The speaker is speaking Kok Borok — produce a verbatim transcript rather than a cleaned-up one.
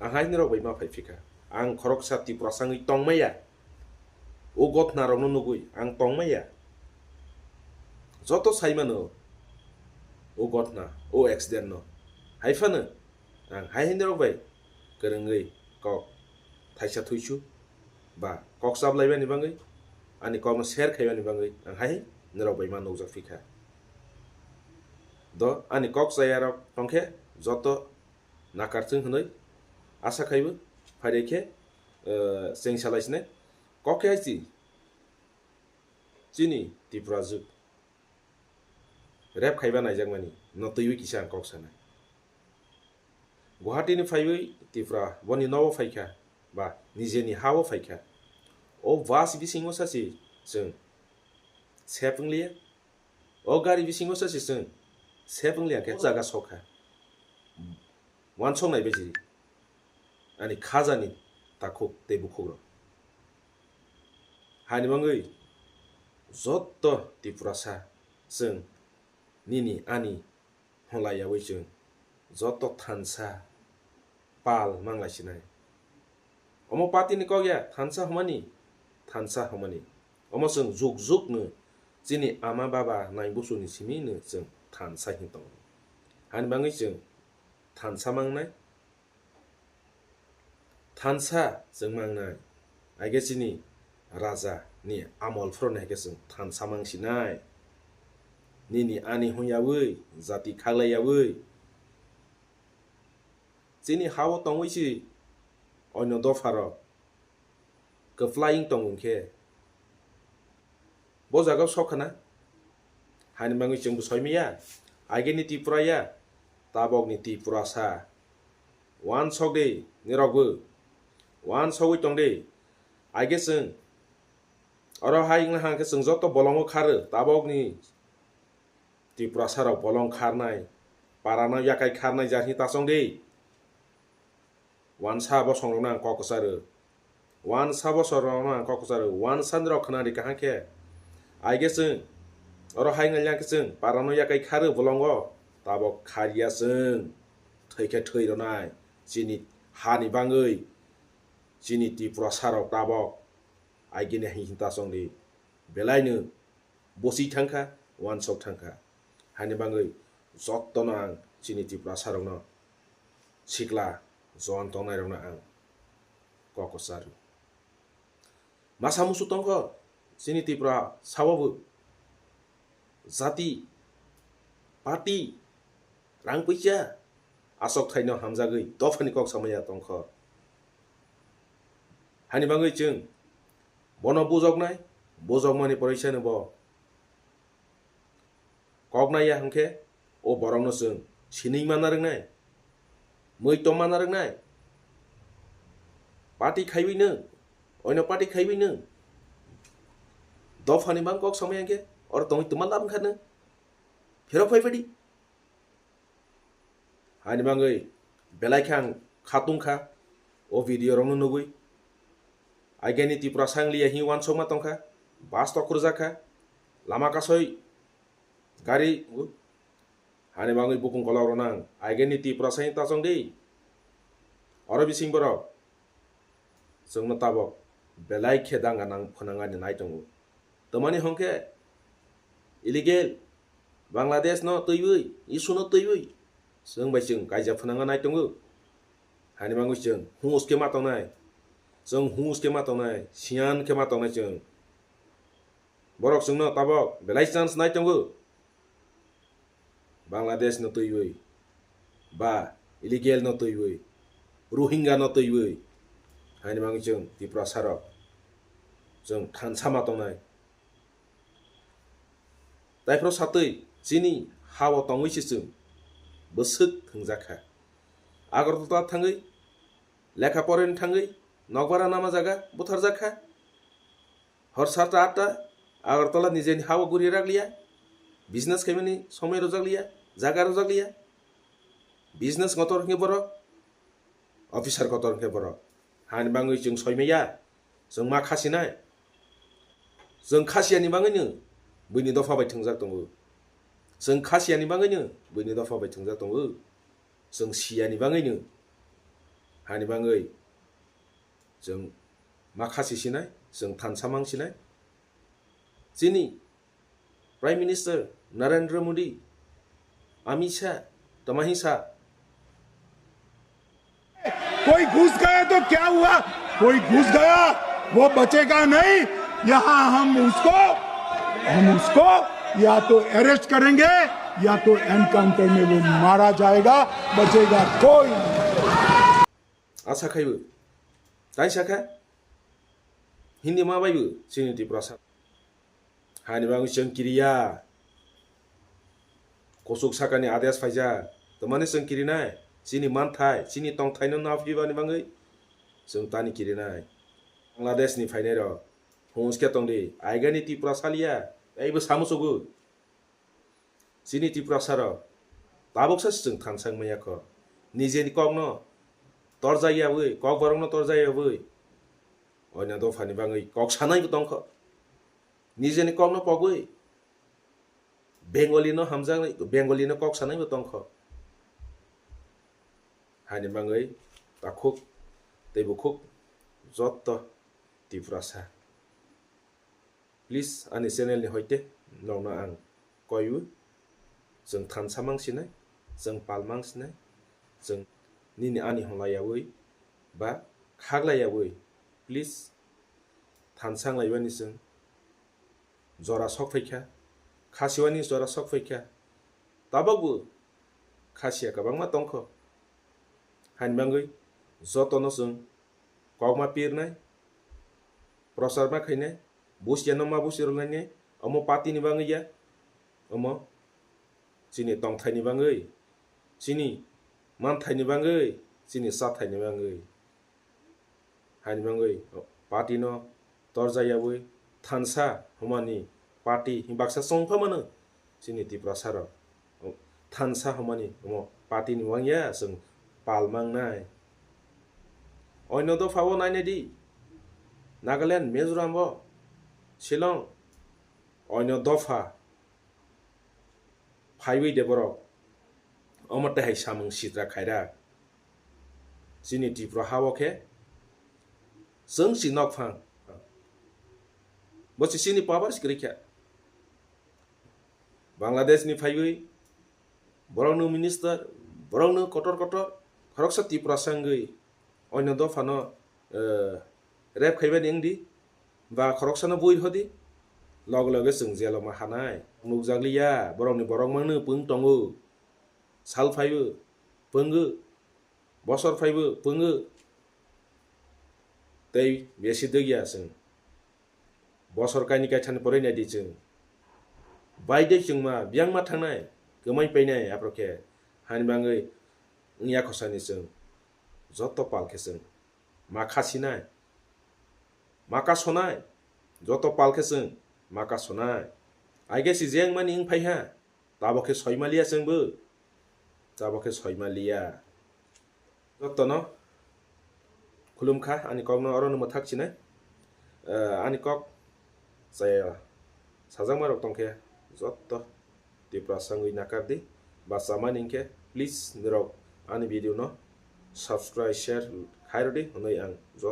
Ang hai nirok bai ma phai phikha. Ang khoroksa Tiprasa wngwi tongmaya. O gothnarokno nugwi ang tongmaya. Joto saimano o gothna, o accident no. Hai phano ang hai hai nirok bai kwrwngwi kok thaisa thuisu ba kok chaplaibani bagwi, ani kokno share khaibani bagwi ang hai nirok bai ma nukjak phikha. Do ani kok chayarok tongkhe joto nakarthwng hwnwi asa khaibo, phaire khe, eh, chengsalai sinai. Kok khe hai si, chini Tripura jwk rep khaiba naijakmani no twiwi kisa ang kok sanai. Guwahati ni phaiwi Tripura boni nogo phaikha ba nijeni hao phaikha. O bus bisingo sachi chwng sep wngliya. O gari bisingo sachi chwng sep wngliya khe jaga sokha. Wansok nai besi ani khajani takhuk tei bukhukrok. Hani bagwi joto Tiprasa chwng nini ani hwnlaiyawi chwng joto thansa pal manglaisinai. Omo party ni kok ya, thansa hwnmani, thansa hwnmani. Omo chwng juk juk no chini ama baba nai busu ni simi no chwng thansa hin tongo. Hani bagwi chwng thansa mangnai, thansa chwng mangnai. Aige chini raja ni amol phro ni haike chwng thansa mangsinai. Nini ani hwnyawi, jati khaglaiyawi. Chini hao tongwi si oino dopharok kwplai wng tongo hwnkhe, bo jaga o sok khna. Hani bagwi chwngbo soi maya, aigeni Tripura ya, tabokni Tripurasa. Wansok di nirokbo, wansogwi tong di. Aige chwng oro hai wngna hang khe chwng joto bolongo kharo, tabokni Tiprasa rok bolong kharnai, parano yakai kharnai jarni tasong di. Wansa bosongrokno ang kok kwcharo. Wansa bosongrokno ang kok kwcharo. Wansa nirok khna di kaham khe. Aige chwng oro hai wngya khe chwng parano yakai kharo bolongo. Tabok kharya chwng thwi khe thwi rwnai. Chini hani bagwi chini Tiprasa rok tabok aigeni hinta chong di. Belaino bosik thangkha, wansok thangkha. Hani bagwi jotono ang chini Tiprasa rokno, sikla jowan tongnai rokno ang kok kwcharo. Masa musu tongkho chini Tiprasa o bo jati, party, rang puisa asok thaino hamjagwi dophani kok samaya tongkho. Hani bagwi chwng bono bujoknai, bujokmani poroi seno bo kok naiya hwnkhe o borokno chwng sinwi manna rwngnai, mui tong manna rwngnai, party khaiwi nwng, oino party khaiwi nwng, dophani mang kok samaya hwnkhe oro tongwi twma lab wngkha nwng, phirok phai phadi. Hani bagwi belai khe ang khatung kha o video rokno nugwi. Aigeni Tiprasa wng liya hwnwi wansokma tongkha, bus tok rwjak kha, lama kasoi gari. Hani bagwi bukung kolok rok nang aigeni Tiprasa hwnwi tachong di. Oro bising borok chwngno tabok belai khe danga nang phwnangani nai tongo. Twmani hwnkhe illegal Bangladesh no twiwi, issue no twiwi chwng bai chwng kaijak phwnangna nai tongo. Hani bagwi chwng hus khe ma tongnai, chwng hus khe ma tongnai, siyan khe ma tongnai chwng. Borok chwngno tabok belai chance nai tongo. Bangladesh no twiwi ba illegal no twiwi, Rohingya no twiwi, hani bagwi chwng Tiprasa rok chwng thansa ma tongnai. Taiphro satwi chini ha-o tongwi se chwng bwswk thwngjak kha. Agartala thangwi lekha porani thangwi nokbar nama jaga butharjak kha. Hor sata atta Agartala nijeni ha-o guri rakliya, business khaimani somoi rwjakliya, jaga rwjakliya. Business kotor hwnkhe borok, officer kotor hwnkhe borok. Hani bagwi chwng soi maya, chwng ma khasinai. Chwng khasiyani bagwino buini dopha bai thwngjak tongo. Chwng kha siyani bagwino buini dopha bai thwngjak tongo. Chwng siyani bagwino, hani bagwi chwng ma kha si sinai, chwng thansa mang sinai. Chini Prime Minister Narendra Modi, Amit Shah, tamahi sa, कोई घुस गया तो क्या हुआ? कोई घुस गया, वो बचेगा नहीं। यहाँ हम उसको, हम उसको या तो अरेस्ट करेंगे या तो एनकाउंटर में वो मारा जाएगा, बचेगा कोई नहीं। Asa khaibu, tai sakha, Hindi ma baibu, chini Tiprasa. Hani bagwi chwng kiriya. Kuchuk sakani ades phaijak. Tamani chwng kirinai. Chini manthai, chini tongthaino naphibani bagwi chwng tani kirinai. Bangladesh ni phainai rok. Hwnske tongdi. Aigani Tripura saliya. Teibo samusugo. Chini Tiprasa rok. Tabuksa chwng thansa wngmaya kho. Nijeni kokno torjak yawi, kokborokno torjak yawi. Oina dophani bagwi kok sanaibo tongkho. Nijeni kokno pogwi Bengali no hamjaknai, Bengali no kok sanaibo tongkho. Hani bagwi takhuk tei bukhuk jotto Tiprasa. Please ani channel ni hoite nokno ang koiwi, chwng thansa mang sinai, chwng pal mang sinai, chwng nini ani hwnla yawi ba khagla yawi, please thansa wng laiwani chwng jora sok phaikha, khasiwani jora sok phaikha, tabokbo khasiya kwbangma tongkho. Hani bagwi jotono chwng kokma pirnai, prochar ma khainai, busiano ma busi rwlainai, omo party ni bagwi ya, omo chini tongthaini bagwi, chini manthaini bagwi, chini chathaini bagwi. Hani bagwi party no torjak yawi thansa hwnmani party baksa chongpha mano chini Tiprasa rok. Thansa hwnmani omo party ni wngya chwng pal mangnai. Oino dopha o nainai di, Nagaland, Mizoram o, Shillong, oino dopha phaiwi de borok omo tei hai samung sitra khairak. Chini Tripura ha o khe chwng si nokphang. Bo si chini power si kwrwi kha. Bangladesh ni phaiwi borokno minister, borokno kotor kotor, khoroksa Tiprasa wngwi oino dophano, eh, rep khaibani wngdi, ba khoroksano bui rwdi, loge loge chwng jelo ma hanai. Nukjakliya, borokni borok mangno pung tongo, sal phaibo punggo, bosor phaibo punggo, tei besi dwgya chwng. Bosor kaini kaithani porwi naidi chwng. Baidek chwngma biyangma thangnai, kwmai painai, aphuru khe hani bagwi wngya khosani chwng. Joto pal khe chwng ma kha sinai, ma ka sonai, joto pal khe chwng ma ka sonai. Aige si je wngmani wng phaiha, tabo khe soima liya chwngbo, tabo khe soima liya. Jotono khulumkha, ani kokno orono mwthak sinai. Eh, ani kok chaya sajakma rok tongkhe joto Tiprasa wngwi nakardi. Ba chamani hinkhe please nirok ani video no subscribe, share khairodi hwnwi ang joto